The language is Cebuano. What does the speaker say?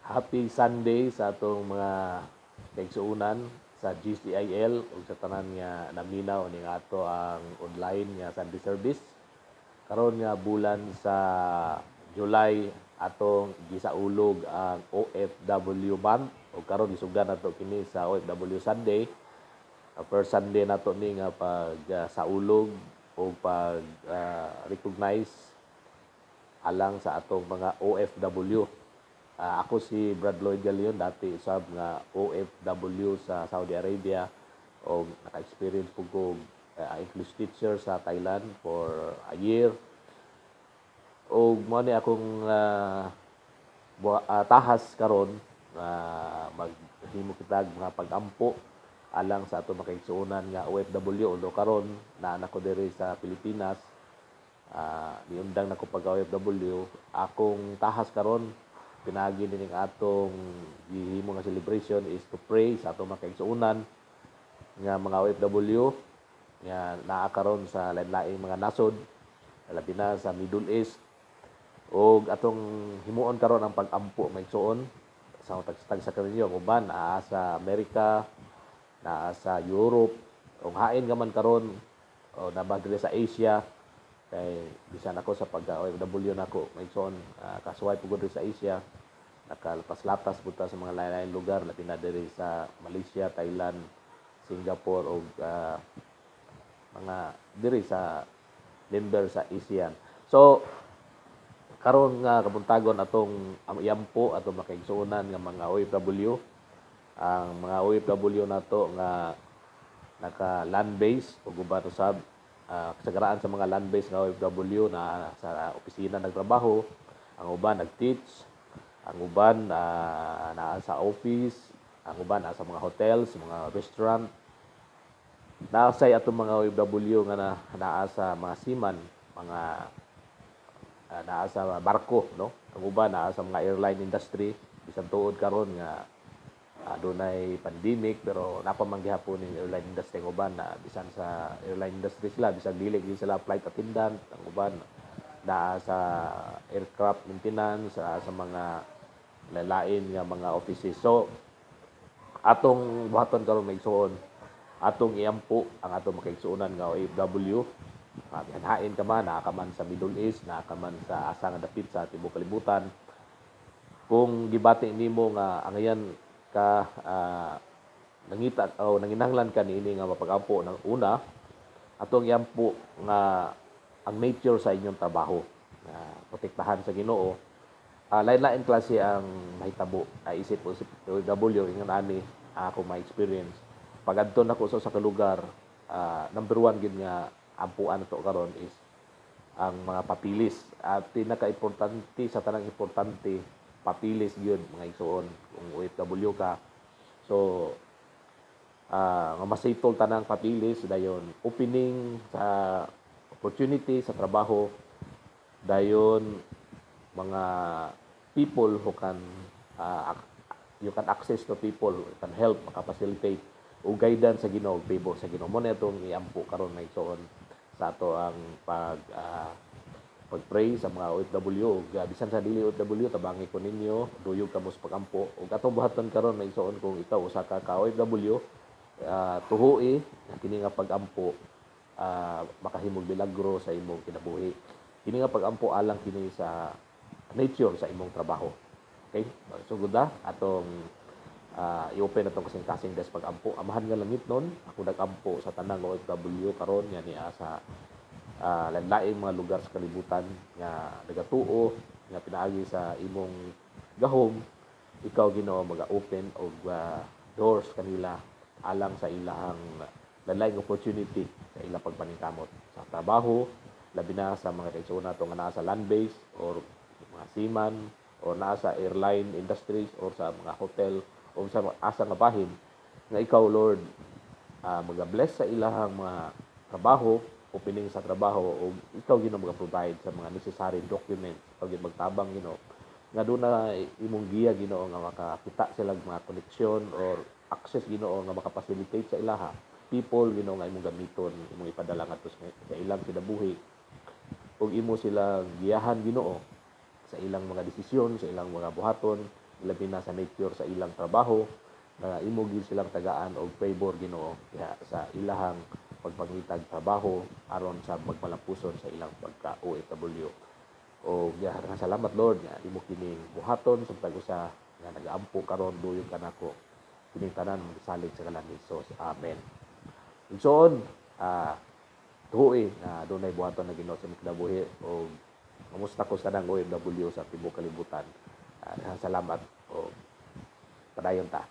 Happy Sunday sa atong mga kaigsuonan sa GCIL ug sa tanan nga naminaw ning ato ang online nga Sunday service. Karon nga bulan sa July, atong gisaulog ang OFW Month ug karon gisugdan nato kini sa OFW Sunday. First Sunday nato ni nga pag saulog o pag recognize alang sa atong mga OFW. Ako si Brad Lloyd Galion, dati usab nga OFW sa Saudi Arabia o naka-experience po ko English teacher sa Thailand for a year. O mo ni akong tahas karon, maghimo kitag mga pag-ampo alang sa atong makaigsuonan nga OFW, although karon naa na ko diri sa Pilipinas, niundang na ko pag OFW. Akong tahas karon pinaagi nining atong gihimo nga celebration is to pray sa atong makaigsuonan nga mga OFW nga naa karon sa lain-laing mga nasod, labi na sa Middle East, ug atong himuon karon ang pag-ampo, maigsuon, sa tagsa kaninyo. Ang uban naa sa Amerika, naa sa Europe, ug hain nga man karon o naa diri sa Asia, kay bisan ako sa pagka OFW nako, maigsoon, kasuway pugod diri sa Asia, nakalatas-latas pud ta sa mga lain-laing lugar, labi na diri sa Malaysia, Thailand, Singapore ug mga diri sa member sa ASEAN. So karon nga kabuntagon, atong iampo atong makaigsuonan nga mga OFW, ang mga OFW nato nga naka land base ug uban usab, kasagaraan sa mga land base nga OFW na sa opisina nagtrabaho, ang uban nag-teach, ang uban naa sa office, ang uban naa sa mga hotels, mga restaurant. Naa say atong mga OFW nga naa sa mga seaman, mga naa sa barko, no? Ang uban naa sa mga airline industry, bisan tuod karon nga dunay pandemic, pero naa pa man gihapon ning airline industry. Ang uban na bisan sa airline industry sila, bisan dili gyud sila flight attendant, ang uban naa sa aircraft maintenance, sa mga lalain nga mga offices. So atong buhaton karon, maigsuon, atong iampo ang atong makaigsuonan nga OFW. Hain ka man, naa ka man sa Middle East, naa ka man sa asa nga dapit sa tibuok kalibutan. Kung gibati nimo nga angayan ka nangita o nanginahanglan ka niini nga mapag-ampo ng una, atong iampo nga ang nature sa inyong trabaho nga protektahan sa Ginoo. Lain-lain klase ang mahitabo ay isip o OFW. Ingon ani ako ma-experience pag adto nako sa usa ka lugar, number one gid nga ampuan nato karon is ang mga papilis, at pinaka-importante sa tanang importante, papilis gyud, mga igsuon, kung OFW ka. So nga masitol tanang papilis, dayon opening sa opportunity sa trabaho, dayon mga people who can you can access to people who can help maka-facilitate, o guidance sa Ginoo, favor sa Ginoo. Mo na itong iampo karon, mga igsoon, sa ato ang pag-pray sa mga OFW. Ug bisan sa dili OFW, tabangi ko ninyo, duyog kamo sa pagampo. Ug atong buhaton karon, mga igsoon, kung ikaw usa ka ka OFW, tuhui nga kini nga pagampo makahimog milagro sa imong kinabuhi. Kini nga pagampo alang kini sa nature sa imong trabaho. Okay, sugod na atong i-open atong kasing-kasing des pagampo. Amahan nga langitnon, ako nagampo sa tanang OFW karon nga niya sa lain-laing mga lugar sa kalibutan nga nagatuo nga pinaagi sa imong gahom, ikaw, Ginoo, maga-open og doors kanila alang sa ilahang lain opportunity sa ilang pagpaningkamot sa trabaho, labi na sa mga kaigsuonan nato nga naa sa land base or mga seaman or naa sa airline industries or sa mga hotel o sa asa nga bahin, nga ikaw, Lord, maga-bless sa ilahang mga trabaho, opening sa trabaho, o ikaw, Ginoo, maga-provide sa mga necessary documents. Ikaw gyud magtabang, Ginoo, nga duna imong giya, Ginoo, nga makakita sila og mga koneksyon or access, Ginoo, nga maka-facilitate sa ilaha people, Ginoo, nga imong gamiton, imong ipadala ngadto sa ilang kinabuhi, ug imo sila giyahan, Ginoo, sa ilang mga desisyon, sa ilang mga buhaton. ilabi na sa nature sa ilang trabaho, nga imo gyud silang tagaan og favor, Ginoo, diha sa ilahang pagpangitag trabaho aron sa magmalampuson sa ilang pagka OFW. O nga salamat, Lord, nga imo kining buhaton sa matag usa nga nagaampo karon. Duyog kanako kining tanan, magsalig sa ngalan ni Jesus. Amen. Igsoon, tuoy nga dunay buhaton na Ginoo sa imong kinabuhi o kamusta ko sa tanang OFW sa tibuok kalibutan. Salamat o padayon ta.